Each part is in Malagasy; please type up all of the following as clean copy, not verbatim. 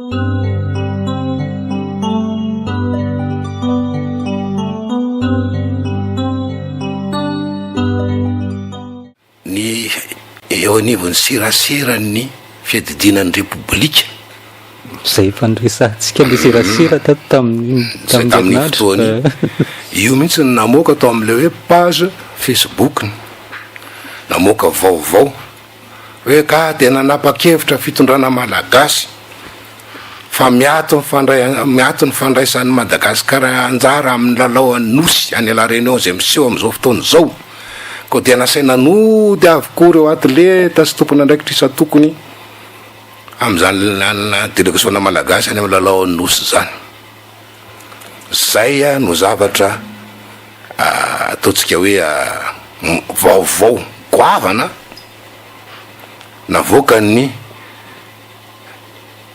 Ny eo anivon'ny seraseran'ny fiadidiana ny Repoblika. Izay efa niresahantsika ilay serasera tato tamin'ny Izay tamin'iny fotoana iny. Io mihitsy no namoaka tao amin'ilay hoe page Facebook-ny. Namoaka vaovao hoe ka dia nanapa-kevitra fitondrana malagasy fa miato ny fandray miato ny fandraisan'i Madagasikara anjara amin'ny lalao an'ny Nosy any La Réunion izay miseho amin'izao fotoana izao. Koa dia nasaina nody avokoa ireo atleta sy tompon'andraikitra isan-tokony amin'izany delegasiona malagasy any amin'ny lalao an'ny Nosy izany. Izay no zavatra ataontsika hoe vaovao goavana navoakan'ny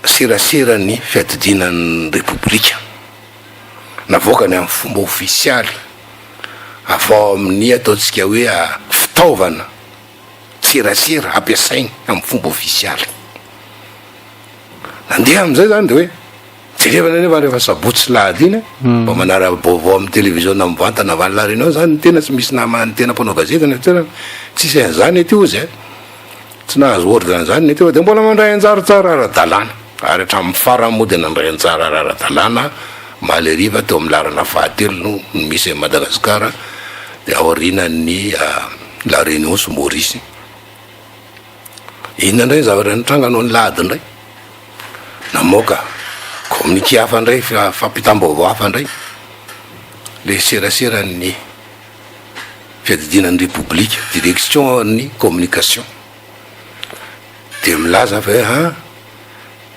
seraseran'ny fiadidiana ny Repoblika. Navoakany amin'ny fomba ofisialy avy ao amin'ny ataontsika hoe fitaovana serasera ampiasainy amin'ny fomba ofisialy. Nandeha amin'izay zany de hoe jerevana anefa rehefa sabotsy sy lahady iny mba manara-baovao amin'ny televiziona mivantana avy any La Réunion zany ny tena tsy misy nama ny tena mpanao gazety any an-toerana, tsisy an'izany aty hozy a. Tsy nahazo ordre an'izany ny aty fa dia mbola mandray anjara tsara ara-dalàna ary hatramin'ny farany moa dia nandray anjara ara-dalàna omaly hariva teo amin'ny laharana fahatelo no misy an'i Madagasikara dia aorianan'ny La Réunion sy Maurice. Inona indray ny zavatra nitranga noho ny lahady indray? Namoaka communiqué hafa indray, fampitam-baovao hafa indray ilay seraseran'ny fiadidiana ny Repoblika, direction ny communication, dia milaza fa hoe an,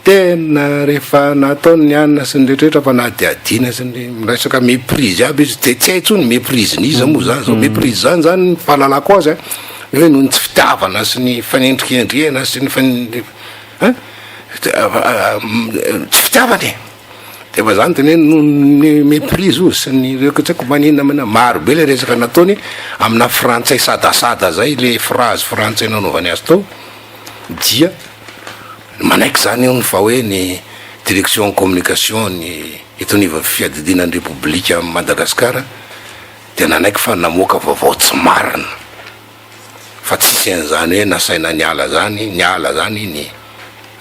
tena rehefa nataony ny anona sy ny rehetrarehetra fanadihadiana sy ny miresaka méprise aby izy, de tsy hay intsony méprise n'iza moa zany zao, méprise zany zany ny fahalalako azy an, hoe noho ny tsy fitiavana sy ny fanendrikendrehana sy ny fan- an, tsy fitiavana e. De efa zany teneno noho ny méprise ozy sy ny ireo tsy haiko maninona maninona, maro be le resaka nataony amina frantsay sadasada zay le phrase frantsay nanaovany azy tao dia manaiky zany hono fa hoe ny direction communication ny eto anivon'ny fiadidiana ny repoblika Madagascar dia nanaiky fa namoaka vaovao tsy marina. fa tsisy an'izany hoe nasaina niala zany, niala zany ny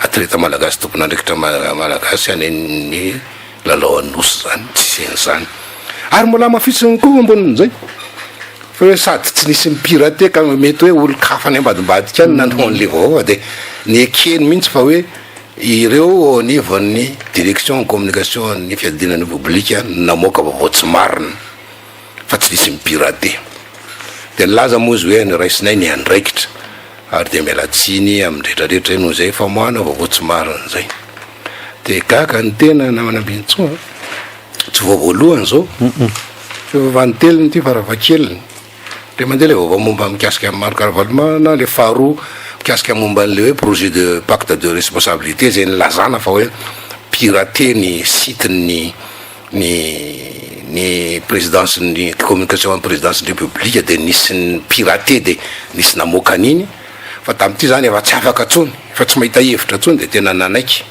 atleta malagasy tompon'andraikitra malagasy any amin'ny lalao Anosy zany, tsisy an'izany. Ary mbola hamafisiny koa ambonin'izay fa hoe sady tsy nisy ni-pirater ka mety hoe olon-kafa any ambadimbadika any nanao an'le vaovao fa de nekeny mihitsy fa hoe ireo eo anivon'ny direction communication ny fiadidiana ny Repoblika namoaka vaovao tsy marina. fa tsy nisy mi-pirater. Dia nilaza moa izy hoe noraisinay ny andraikitra ary dia miala tsiny amin'ny rehetra rehetra noho izay famoahana vaovao tsy marina izay. Dia gaga ny tena namana Ambinintsoa a! Tsy vao voalohany izao fa efa fanintelony ity farafahakeliny. Indray mandeha ilay vaovao momba mikasika an'i Marc Ravalomanana, ilay faharoa mikasika momba an'ilay hoe projet de pacte de responsabilité izay nilazana fa hoe pirater ny site-n'ny ny ny présidence ny communication amin'ny présidence ny république de nisy ny piraté de nisy namoaka an'iny fa tamin'ity zany efa tsy afaka tsony efa tsy mahita hevitra tsony de tena nanaiky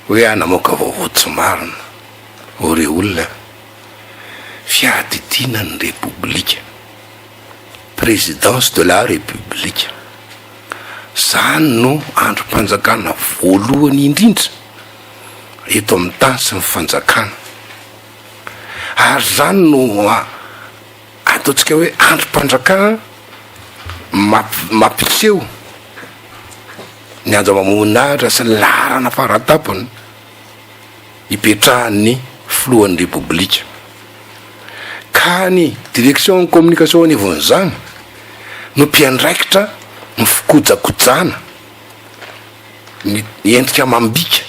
hoe ah namoaka vaovao tsy marina ô re olona fiadidiana ny république présidence de la république zany no andrim-panjakana voalohany indrindra eto amin'ny tany sy ny fanjakana. Ary izany no ataontsika hoe andrim-panjakana mampiseho ny haja amam-boninahitra sy ny laharana faratampony ipetrahan'ny filohan'ny Repoblika. Ka ny direction ny communication anivon'izany no mpiandraikitra ny fikojakojana ny endrika amam-bika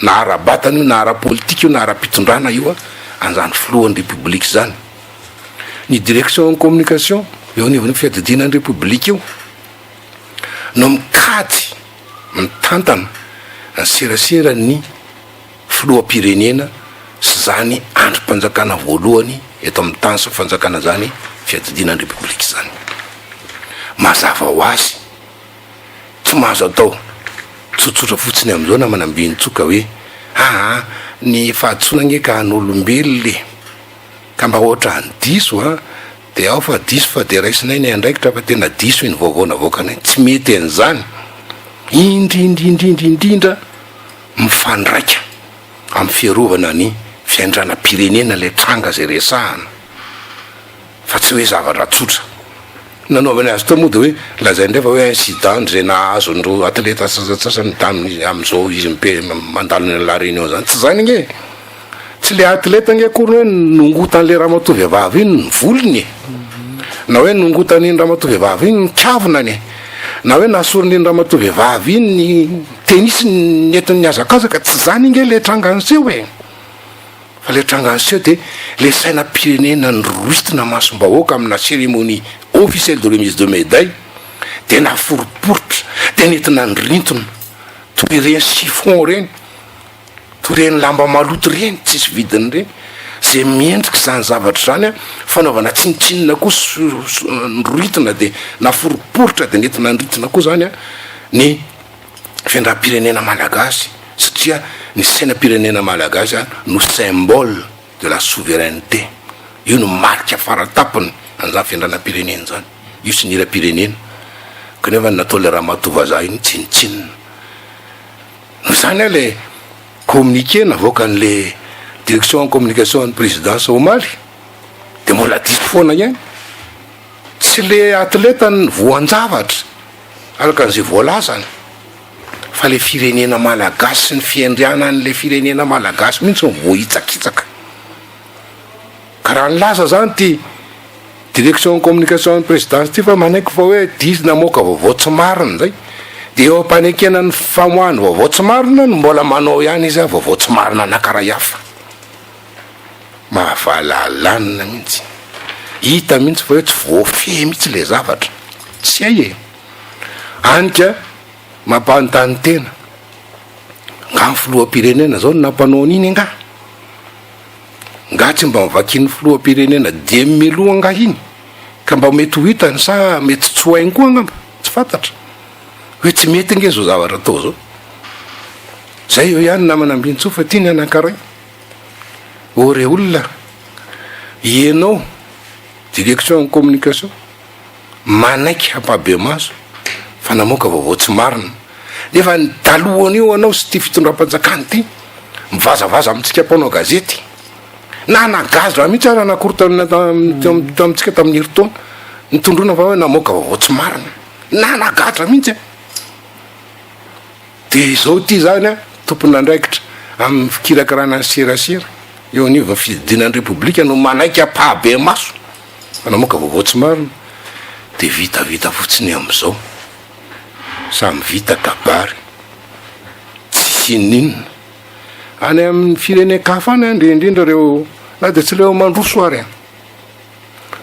na ara-batana io na ara-politika io na ara-pitondrana io an'izany filohan'ny Repoblika izany. Ny direction communication eo anivon'ny fiadidiana ny Repoblika io no mikajy, mitantana ny seraseran'ny filoham-pirenena sy izany andrim-panjakana voalohany eto amin'ny tany sy ny fanjakana izany fiadidiana ny Repoblika izany. Mazava ho azy. Tsy mahazo atao. Tsotsotra fotsiny amin'izao namana Ambinintsoa ka hoe aa ny fahadisoana ange ka an'olombelona e! Ka mba ohatran'ny diso an! Dia ao fa diso fa dia raisinay ny andraikitra fa tena diso iny vaovao navoakanay iny. Tsy mety an'izany. Indrindrindrindra indrindra mifandraika amin'ny fiarovana ny fiandranam-pirenena ilay tranga izay resahana fa tsy hoe zavatra tsotra. Ny nanaovany azy teo moa dia hoe lazainy indray fa hoe incident izay nahazo an'ireo atleta sasantsasany tamin'ny amin'izao izy mipe- mandalo any La Réunion izany. Tsy izany ange e! Tsy le atleta ange akory hoe nongotan'le ramatoa vehivavy iny ny volony e! Na hoe nongotan'iny ramatoa vehivavy iny ny kavinany e! Na hoe nasorin'iny ramatoa vehivavy iny ny tenisiny nentiny nihazakazaka, tsy zany ange le tranga niseho e! Fa le tranga niseho de le sainam-pirenena norohitina masom-bahoaka amina cérémonie officielle de remise de médaille de naforiporitra de nentina nirintona toy ireny chiffon ireny. Toy ireny lamba maloto ireny, tsisy vidiny ireny, izay mendrika izany zavatra izany an, fanaovana tsinontsinona koa norohitina dia naforiporitra dia nentina niritina koa izany an, ny fiandram-pirenena malagasy satria ny sainam-pirenena malagasy an no symbole de la souveraineté, io no marika faratampony an'izany fiandranam-pirenena izany, io sy ny hiram-pirenena, kanefa ny nataon'ilay ramatoa vazaha iny tsinontsinona. Noho izany aho le communiqué navoakan'le direction en communication an'ny présidence omaly de mbola diso foana ihany. Tsy le athlète no voan-javatra araka an'izay voalazany fa le firenena malagasy sy ny fiandrianan'le firenena malagasy mihitsy no voahitsakitsaka. Ka raha nilaza zany ty direction communication ny présidence ty fa manaiky fa hoe diso namoaka vaovao tsy marina zay, de eo am-panekena ny famoahany vaovao tsy marina no mbola manao ihany izy vaovao tsy marina anankiray hafa. Mahavalalanina mihitsy. Hita mihitsy fa hoe tsy voafehy mihitsy le zavatra. Tsy hay e. Any ka mampanontany tena, nga ny filoham-pirenena zao no nampanao an'iny angaha? Nga tsy mba novakian'ny filoham-pirenena dieny mialoha angaha iny ka mba mety ho hitany sa mety tsy ho hainy koa angamba? Tsy fantatra. Hoe tsy mety ange izao zavatra atao izao. Zay eo ihany namana Ambinintsoa fa ty ny anankaray. Ô re olona, ianao direction en communication manaiky ampahibemaso fa namoaka vaovao tsy marina nefa ny talohan'io anao sy ity fitondram-panjakana ity mivazavaza amintsika mpanao gazety na nagaza mihitsy ara nakorontana teo amintsika tamin'ny herintaona nitondroana fa hoe namoaka vaovao tsy marina na nagadra mihitsy Dia izao ity izany an, tompon'andraikitra amin'ny fikirakirana ny serasera eo anivon'ny fiadiana ny Repoblika no manaiky ampahabemaso fa namoaka vaovao tsy marina, dia vitavita fotsiny amin'izao. Samy vita kabary, tsisy ininona. Any amin'ny firenen-kafa any an, indrindra indrindra ireo, na dia tsy ireo mandroso ary an,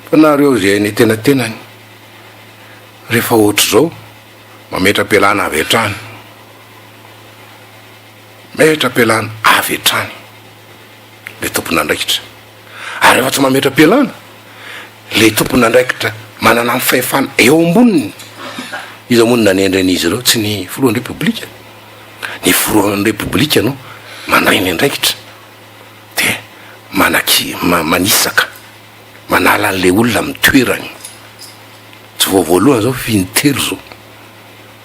fa na ireo izay any antenatenany, rehefa ohatr'izao, Mametra-pialana avy hatrany. Metra-pialana avy hatrany ilay tompon'andraikitra. Ary rehefa tsy mametra-pialana, ilay tompon'andraikitra manana ny fahefana eo amboniny, iza moa no nanendry an'izy ireo? Tsy ny filohan'ny Repoblika? Ny filohan'ny Repoblika no mandray ny andraikitra dia manaky- manisaka, manala an'ilay olona amin'ny toerany. Tsy vao voalohany zao fa intelo zao.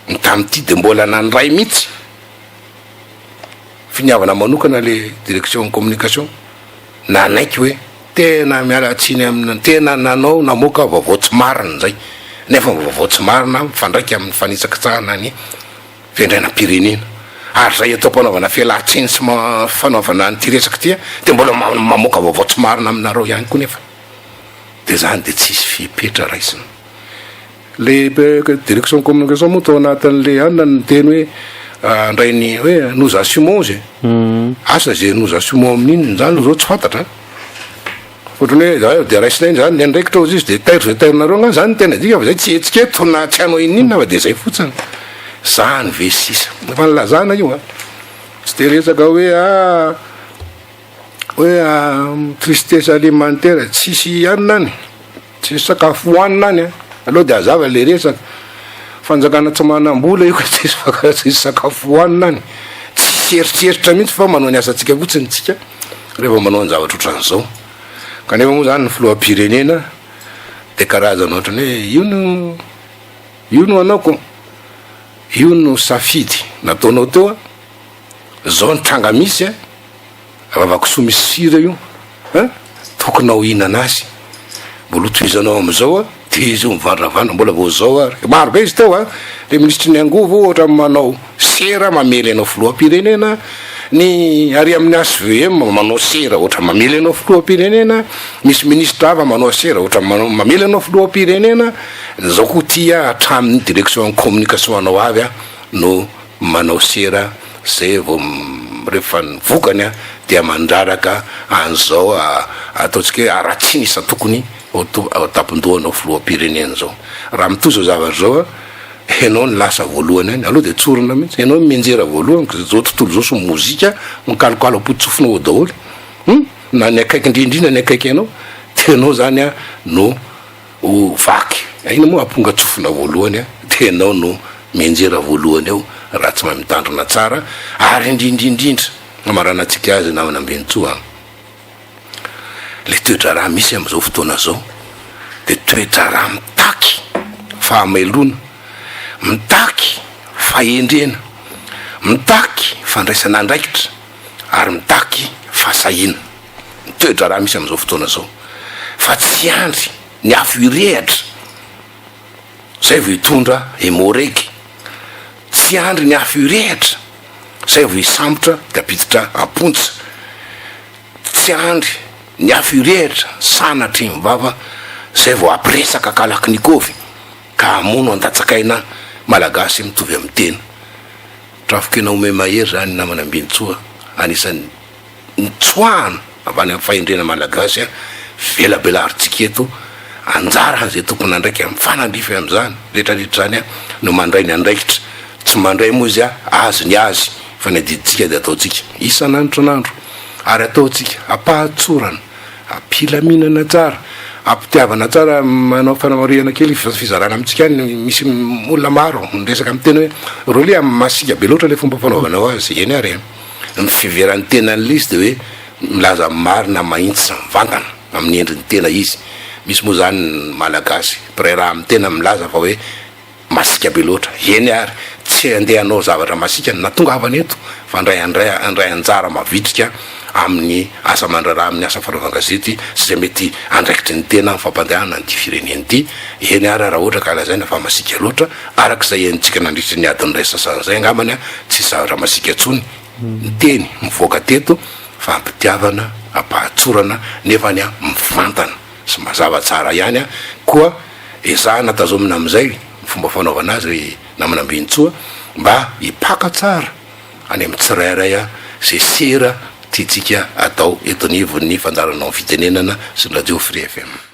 Ny tamin'ity de mbola nandray mihitsy finiavana manokana le direction communication nanaiky hoe tena miala tsiny amina tena nanao namoaka vaovao tsy marina zay nefa ny vaovao tsy marina mifandraika amin'ny fanitsakitsahana ny fiandrianam-pirenena ary zay atao am-panaovana fialan-tsiny sy fanaovana an'ity resaka ity de mbola mamoaka vaovao tsy marina aminareo ihany koa nefa. De zany de tsisy fepetra raisina. Le direction communication moa tao anatin'le anona niteny hoe handray ny hoe nous assumons izy e. Asa ze nous assumons amin'inona zany aloha zao tsy fantatra an. Ohatran'ny hoe za de raisinay zany ny andraikitra hozy izy de tairo ze tairinareo angamba zany no tena dika fa zay tsy hihetsika eto na tsy hanao ininona fa de zay fotsiny. Zany ve sisa. Efa nilazana io an. Tsy de resaka hoe ah. Hoe tristesse alimentaire, tsisy hanina any, tsisy sakafo hohanina any an, aleo de hazava le resaka, Fanjakana tsy manam-bola io ka tsisy tsisy sakafo hohanina any. Tsisy eritreritra mihitsy fa manao ny asantsika fotsiny tsika rehefa manao ny zavatra ohatran'izao. Kanefa moa zany ny filoham-pirenena de karazana ohatran'ny hoe io no io no anaoko, io no safidy nataonao teo a, zao ny tranga misy a, vava-kisoa misy sira io a, tokonao hihinana azy, mbola hotohizanao am'zao a, de izy io mivandravandra, mbola vao zao ary, maro be izy teo a, le minisitry ny angovo ohatra manao sera mamely anao filoham-pirenena, ny ary amin'ny HVM manao sera ohatra mamely anao filoham-pirenena, misy minisitra hafa manao sera ohatra manao mamely anao filoham-pirenena, zao koa ty a hatramin'ny direction en communication anao avy a no manao sera zay vao rehefa ny vokany a dia mandraraka an'izao ataontsika hoe haratsiana isan-tokony ao an-tampon-dohanao filoham-pirenena zao. Raha mitohy zao zavatra zao a. Enao no lasa voalohany any, aleo dia tsorina mihitsy, enao no mianjera voalohany, ka zao tontolo zao sy mozika mikalokalo am-pototsofinao ao daholo, hum, na ny akaiky indrindra indrindra ny akaiky anao, dia enao zany an no ho vaky, inona moa amponga-tsofina voalohany an, dia enao no mianjera voalohany eo raha tsy mahay mitandrina tsara, ary indrindra indrindra, hamaranantsika azy namana Ambinintsoa an. Ilay toe-draharaha misy amin'izao fotoana izao dia toe-draharaha mitaky fahamelona, mitaky fahendrena, mitaky fandraisana andraikitra ary mitaky fahasahiana ny toe-draharaha misy amin'izao fotoana izao fa tsy hiandry ny afo hirehatra izay vao hitondra emmo-reg, tsy hiandry ny afo hirehatra izay vao hisambotra dia hampiditra am-ponja. Tsy andry ny afo hirehitra sanatria ny vava zay vao hampiresaka kalaknikovy ka hamono handatsaka aina Malagasy mitovy amin'ny tena. Trafon-kena ome-mahery zany namana Ambinintsoa anisan'ny nitsoahana avy any amin'ny fahendrena Malagasy velabelarintsika eto anjaran'izay tompon'andraikitra mifanandrify amin'izany rehetrarehetra izany no mandray ny andraikitra tsy mandray moa izy azy ny azy fa ny adidintsika dia ataontsika isan'andro isan'andro ary ataontsika am-pahatsorana, am-pilaminana tsara, am-pitiavana tsara, manao fanamarihana kely fizarana amintsika any, misy olona maro miresaka miteny hoe Rolly a masiaka be loatra ilay fomba fanaovanao azy, eny ary e, ny fiheveran'ny tena an'ilay izy dia hoe milaza ny marina mahitsy sy mivantana amin'ny endriny tena izy, misy moa izany ny malagasy mpiray raha amin'ny tena milaza fa hoe Masiaka be loatra. Eny ary, tsy handeha hanao zavatra masiaka no nahatongavana eto fa handray handray handray anjara mavitrika amin'ny asa aman-draharaha amin'ny asa fanaovan-gazety sy izay mety andraikitry ny tena amin'ny fampandehanana an'ity firenena ity. Eny ary raha ohatra ka lazaina fa masiaka loatra, araka izay henontsika nandritry ny adiny iray sasany izay angambany, tsisy zavatra masiaka intsony ny teny mivoaka teto fa am-pitiavana, am-pahatsorana nefany mivantana. sy mazava tsara ihany koa ezahana tazomina amin'izay ny fomba fanaovana azy ry namana Ambinintsoa mba hipaka tsara any amin'ny tsirairay izay sera tiantsika atao eto anivon'ny fandaharanao ny fitenenana sy ny radio Free FM.